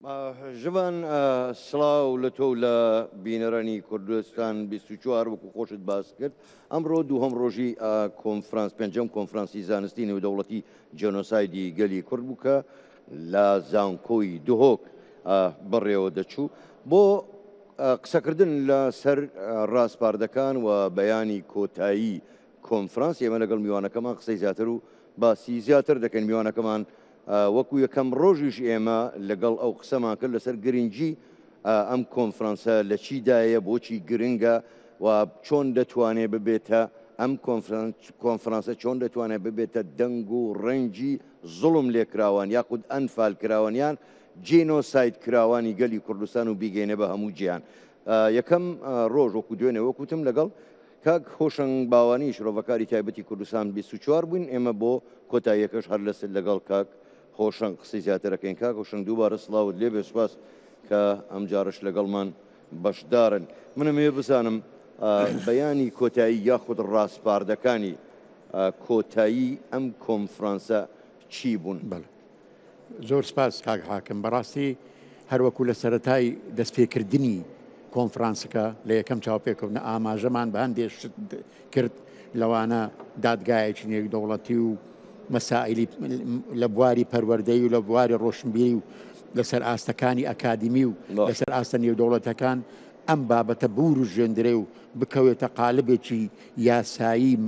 ژڤان سڵاو لە تۆ و لە بینەرانی کوردستان 24. وەکو خۆشت باس کرد، ئەمڕۆ دووهەم ڕۆژی کۆنفرانس، پێنجەم کۆنفرانسی زانستی نێودەوڵەتی جێنۆسایدی گەلی کورد بوو کە لە زانکۆی دهۆک بەڕێوە دەچوو. بۆ قسەکردن لەسەر ڕاسپاردەکان و بەیانی کۆتایی کۆنفرانس، ئێمە لەگەڵ میوانەکەمان قسەی زیاتر و باسی زیاتر دەکەین. میوانەکەمان وەکو یەکەم ڕۆژیش ئێمە لەگەڵ ئەو قسەمان کرد لەسەر گرنگی ئەم کۆنفرانسە لە چیدایە، بۆچی گرنگە و چۆن دەتوانێت ببێتە ئەم کۆنفرانسە چۆن دەتوانێت ببێتە دەنگ و ڕەنگی زوڵم لێکراوان یاخود ئەنفال کراوان یان جینۆساید کراوانی گەلی کوردستان و بیگەینە بە هەموو جیهان. یەکەم ڕۆژ وەکو دوێنێ وەکوتم لەگەڵ کاک هۆشەنگ باوانی شرۆڤەکاری تایبەتی کوردستان 24 بووین. ئێمە بۆ کۆتاییەکەش هەر لەسەر لەگەڵ کاک هۆشەنگ قسەی زیاتر دەکەین. کاک هۆشەنگ، دووبارە سڵاوت لێبێ، سوپاس کە ئەم جارش لەگەڵمان بەشدارن. منم هەیە بزانم بەیانی کۆتایی یاخود ڕاسپاردەکانی کۆتایی ئەم کۆنفرانسە چی بوون؟ بەڵێ، زۆر سپاس کاک حاکم. بەڕاستی هەروەکو لە سەرەتای دەستپێکردنی کۆنفرانسەکە لە یەکەم چاوپێکەوتنە ئاماژەمان بە هەندێک شت کرد، لەوانە دادگایەکی نێودەوڵەتی و مەسائلی لە بواری پەروەردەی و لە بواری ڕۆشنبیری و لەسەر ئاستەکانی ئەکادیمی و لەسەر ئاستە نێودەوڵەتەکان ئەم بابەتە بوروژێندرێ و بکەوێتە قالبێکی یاسایی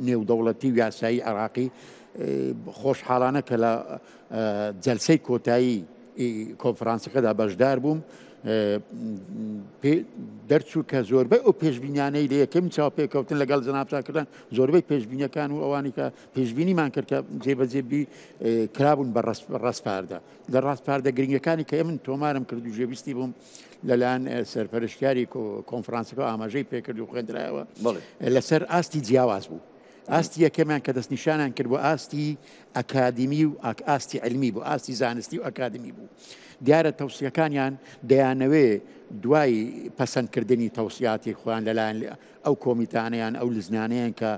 نێودەوڵەتی و یاسایی عێراقی. خۆشحاڵانە کە لە جەلسەی کۆتایی کۆنفرانسەکەدا بەشدار بووم، دەرچوو کە زۆربەی ئەو پێشبینیانەی لە یەکەم چاوپێکەوتن لەگەڵ جەنابتان کردن، زۆربەی پێشبینیەکان و ئەوانی کە پێشبینیمان کرد کە جێبەجێ بی کرابوون بە ڕاسپاردە. لە ڕاسپاردە گرنگەکانی کە من تۆمارم کرد و جێویستی بووم لەلایەن سەرپەرشتیاری کۆنفرانسەکە ئاماژەی پێکرد و خوێندرایەوە، لەسەر ئاستی جیاواز بوو. ئاستی یەکەمیان کە دەستنیشانیان کرد بۆ ئاستی ئەکادیمی و ئاستی علمی بوو، ئاستی زانستی و ئەکادمی بوو. دیارە تەوسیەکانیان دەیانەوێ دوای پەسەندکردنی تەوسیاتی خۆیان لەلایەن ئەو کۆمیتانەیان، ئەو لزنانەیان کە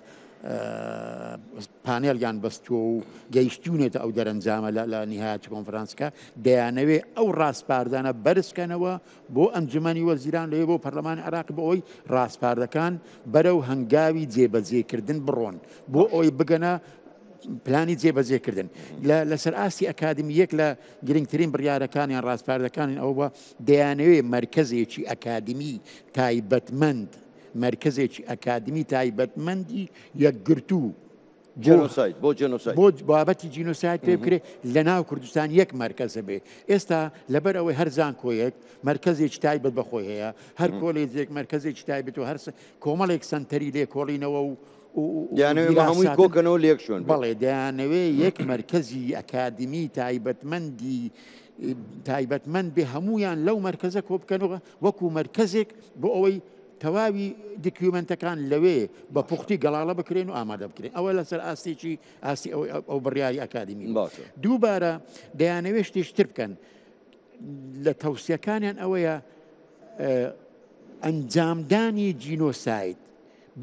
پانێلیان بەستووە و گەیشتونێتە ئەو دەرەنجامە لە نهایەتی کۆنفرانسەکە، دەیانەوێ ئەو ڕاسپاردانە بەرزکەنەوە بۆ ئەنجومەنی وەزیران لەوێ بۆ پەرلەمانی عێراق، بۆ ئەوەی ڕاسپاردەکان بەرەو هەنگاوی جێبەجێکردن بڕۆن، بۆ ئەوەی بگەنە پلانی جێبەجێکردن. لەسەر ئاستی ئەکادمی یەک لە گرنگترین بڕیارەکانیان ڕاسپاردەکانیان ئەوە بووە دەیانەوێ مەرکەزێکی ئەکادمی تایبەتمەند، مەرکەزێکی ئەکادمی تایبەتمەندی یەکگرتوو جینۆساید بۆ جینۆساید بۆ بابەتی جینۆساید پێ بکرێ لە ناو کوردستان یەک مەرکەزە بێ. ئێستا لەبەر ئەوەی هەر زانکۆیەک مەرکەزێکی تایبەت بە خۆی هەیە، هەر کۆلێجێک مەرکەزێکی تایبەت و هەر کۆمەڵێک سەنتەری لێکۆڵینەوە و دەیانەوێ هەمووی کۆکەنەوە لە یەک شوێن. بەڵێ، دەیانەوێ یەک مەرکەزی ئەکادمی تایبەتمەندی تایبەتمەند بێ، هەمویان لەو مەرکەزە کۆ بکەنەوە وەکو مەرکەزێک، بۆ ئەوەی تەواوی دیکیومنتەکان لەوێ بە پوختی گەڵاڵە بکرێن و ئامادە بکرێن. ئەوە لەسەر ئاستێکی ئاستی ئەو بڕیاری ئەکادمی. دووبارە دەیانەوێت شتێکی تر بکەن لە تەوسیەکانیان، ئەوەیە ئەنجامدانی جینۆساید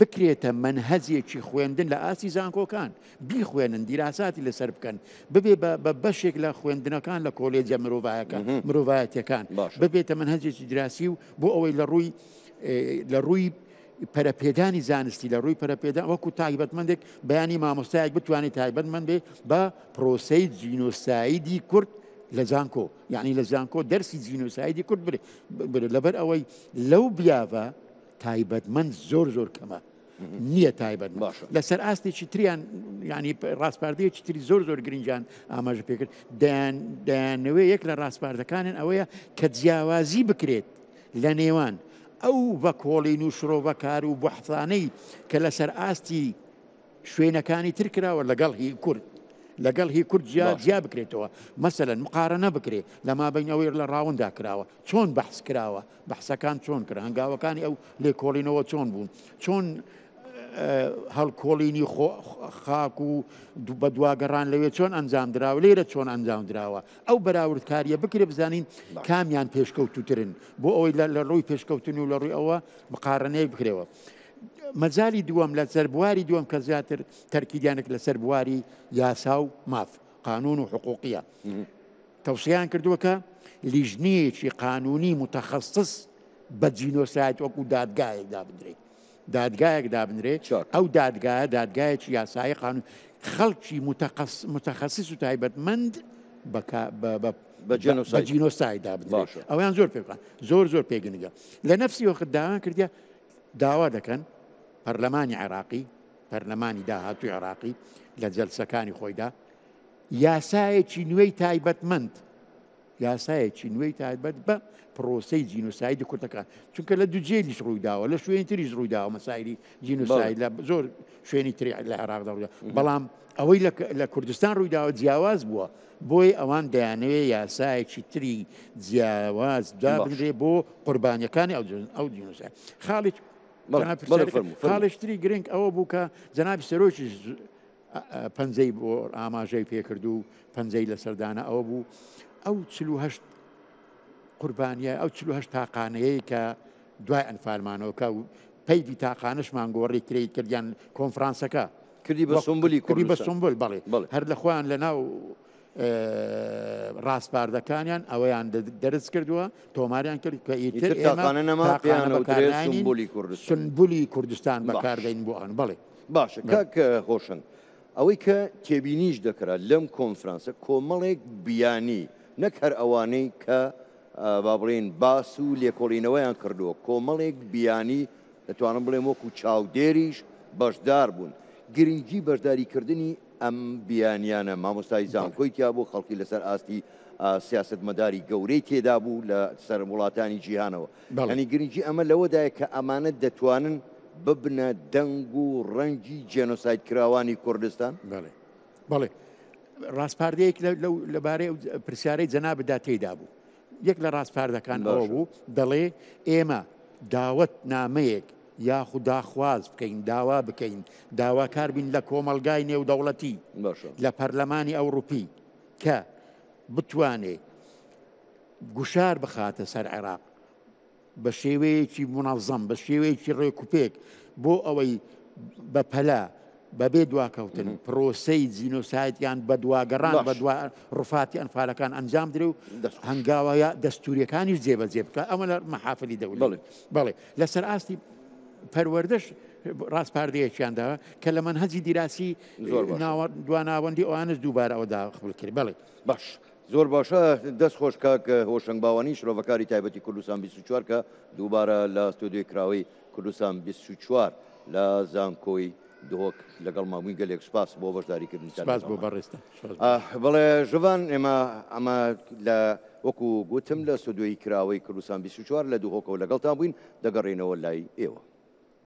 بکرێتە مەنهەجێکی خوێندن لە ئاستی زانکۆکان، بیخوێنن، دیراساتی لەسەر بکەن، ببێ بە بەشێک لە خوێندنەکان لە کۆلێجە مرۆڤایەکان مرۆڤایەتەکان، ببێتە مەنهەجێکی دراسی و بۆ ئەوەی لە ڕووی پەرەپێدانی زانستی، لە ڕووی پەرەپێدان وەکو تایبەتمەندێک بەیانی مامۆستایەک بتوانێت تایبەتمەند بێ بە پرۆسەی جینۆسایدی کورد لە زانکۆ، یعنی لە زانکۆ دەرسی جینۆسایدی کورد برێ. لەبەر ئەوەی لەو بیاڤە تایبەتمەند زۆر زۆر کەمە، نییە تایبەت. لەسەر ئاستێکی تریان، ینی ڕاسپاردەیەکی تری زۆر زۆر گرنگیان ئاماژە پێکرد، دەیانەوێ یەک لە ڕاسپاردەکانیان ئەوەیە کە جیاوازی بکرێت لە نێوان ئەو ڤەکۆڵین و شرۆڤەکار و بەحثانەی کە لەسەر ئاستی شوێنەکانی تر کراوە لەگەڵ هی کورد، لەگەڵ هی کورد جیا جیا بکرێتەوە. مەسەلەن مقارنە بکرێ لە مابین ئەوەی لە ڕاوندا کراوە، چۆن بەحس کراوە، بەحسەکان چۆن کرا، هەنگاوەکانی ئەو لێکۆڵینەوە چۆن بوون، چۆن هەڵکۆڵینی خاک و بە دواگەڕان لەوێ چۆن ئەنجام دراوە، لێرە چۆن ئەنجام دراوە، ئەو بەراوردکاریە بکرێ، بزانین کامیان پێشکەوتوترن، بۆ ئەوەی لە ڕووی پێشکەوتن و لە ڕووی ئەوە مقارنەیەک بکرێەوە. مەجای دووەم لەسەر بواری دووەم کە زیاتر تەرکیدیانێک لەسەر بواری یاسا و ماف، قانون و حقوقیە. تەوسیان کردووە کە لیژنەیەکی قانونی متخصص بە جینۆساید وەکو دادگایەک دابنرێت دادگایەک دابنرێ ئەو دادگایە دادگایەکی یاسایی قانون خەڵکی متخصص و تایبەتمەند بە جینۆساید دابنرێت ئەویان زۆر پێ زۆر زۆر پێگنگە لە نفسی وەخت داوان کردە داوا دەکەن پەرلەمانی عێراقی پەرلەمانی داهاتوی عێراقی لە جەلسەکانی خۆیدا یاسایەکی نوێی تایبەتمەند یاسایەکی نوێی تایبەت بە پرۆسەی جینۆسایدی کوردەکان چونکە لە دوجێلیش ڕوویداوە لە شوێنی تریش ڕوویداوە مەسایلی جینۆساید لە زۆر شوێنی تری لە عێراقدا ڕوودا بەڵام ئەوەی لە کوردستان ڕوویداوە جیاواز بووە بۆی ئەوان دەیانەوێ یاسایەکی تری جیاواز دابنرێ بۆ قوربانیەکانی ئەو جینۆساید خاڵێک خاڵێکتری گرنگ ئەوە بوو کە جەنابی سەرۆکی پەنجەی بۆ ئاماژەی پێکرد و پەنجەی لەسەردانە ئەوە بوو ئەو 48 قوربانیە ئەو 48 تاقانەیە کە دوای ئەنفالمانەوە کە پەیوی تاقانشمان گۆڕی کرێی کردیان کۆنفرانسەکە کردی بە سمبلی کردی بە سمبل بەڵێ هەر لە خۆیان لە ناو ڕاسپاردەکانیان ئەوەیان دەرز کردووە تۆماریان کرد کە ئیتر تاقانە نەما سنبولی کوردستان بەکاردەین بۆ ئەن بەڵێ باشە کاک هۆشەنگ ئەوەی کە تێبینیش دەکرا لەم کۆنفرانسە کۆمەڵێک بیانی نەک هەر ئەوانەی کە با بڵێین باس و لێکۆڵینەوەیان کردووە کۆمەڵێک بیانی دەتوانم بڵێم وەکو چاودێریش بەشدار بوون گرنگی بەشداریکردنی ئەم بیانیانە مامۆستای زانکۆی تیا بوو خەڵکی لەسەر ئاستی سیاستمەداری گەورەی تێدا بوو لە سەر وڵاتانی جیهانەوە یانی گرنگی ئەمە لەوەدایە کە ئەمانە دەتوانن ببنە دەنگ و ڕەنگی جێنۆساید کراوانی کوردستان؟ بەڵێ بەڵێ ڕاسپاردەیەک لەبارەی ئەو پرسیارەی جەنابتدا تێیدا بوو یەک لە ڕاسپاردەکان ئەوە بوو دەڵێ ئێمە داوەت نامەیەک یاخود داخواز بکەین داوا بکەین داواکار بین لە کۆمەڵگای نێودەوڵەتی لە پەرلەمانی ئەوروپی کە بتوانێ گوشار بخاتە سەر عێراق بە شێوەیەکی مونەزەم، بە شێوەیەکی ڕێکوپێک بۆ ئەوەی بە پەلە بەبێ دواکەوتن پرۆسەی جینۆساید یان بەدواگەڕان بە دوا ڕفاتی ئەنفالەکان ئەنجام درێ و هەنگاوە دەستوریەکانیش جێبەجێ بکە ئەمە لە مەحافلی دەولی بەڵێ لەسەر ئاستی پەروەردەش ڕاسپاردەیەکیان داوە کە لە مەنهەجی دیراسی دواناوەندی ئەوانش دووبارە ئەوە داخل کرد بەڵێ باش زۆر باشە دەست خۆش کاک هۆشەنگ باوانی شرۆڤەکاری تایبەتی کوردستان 24 کە دووبارە لە ستۆدیۆی کراوەی کوردستان 24 لە زانکۆی دهۆک لەگەڵ مابووین گەلێک سوپاس بۆ بەشداریکردنتان سپاس بۆ بەڕێزتان بەڵێ ژڤان ئێمە ئەمە لە وەکو گوتم لە ستۆدیۆی کراوەی کوردستان 24 لە دهۆکەوە لەگەڵتان بووین دەگەڕێینەوە لای ئێوە.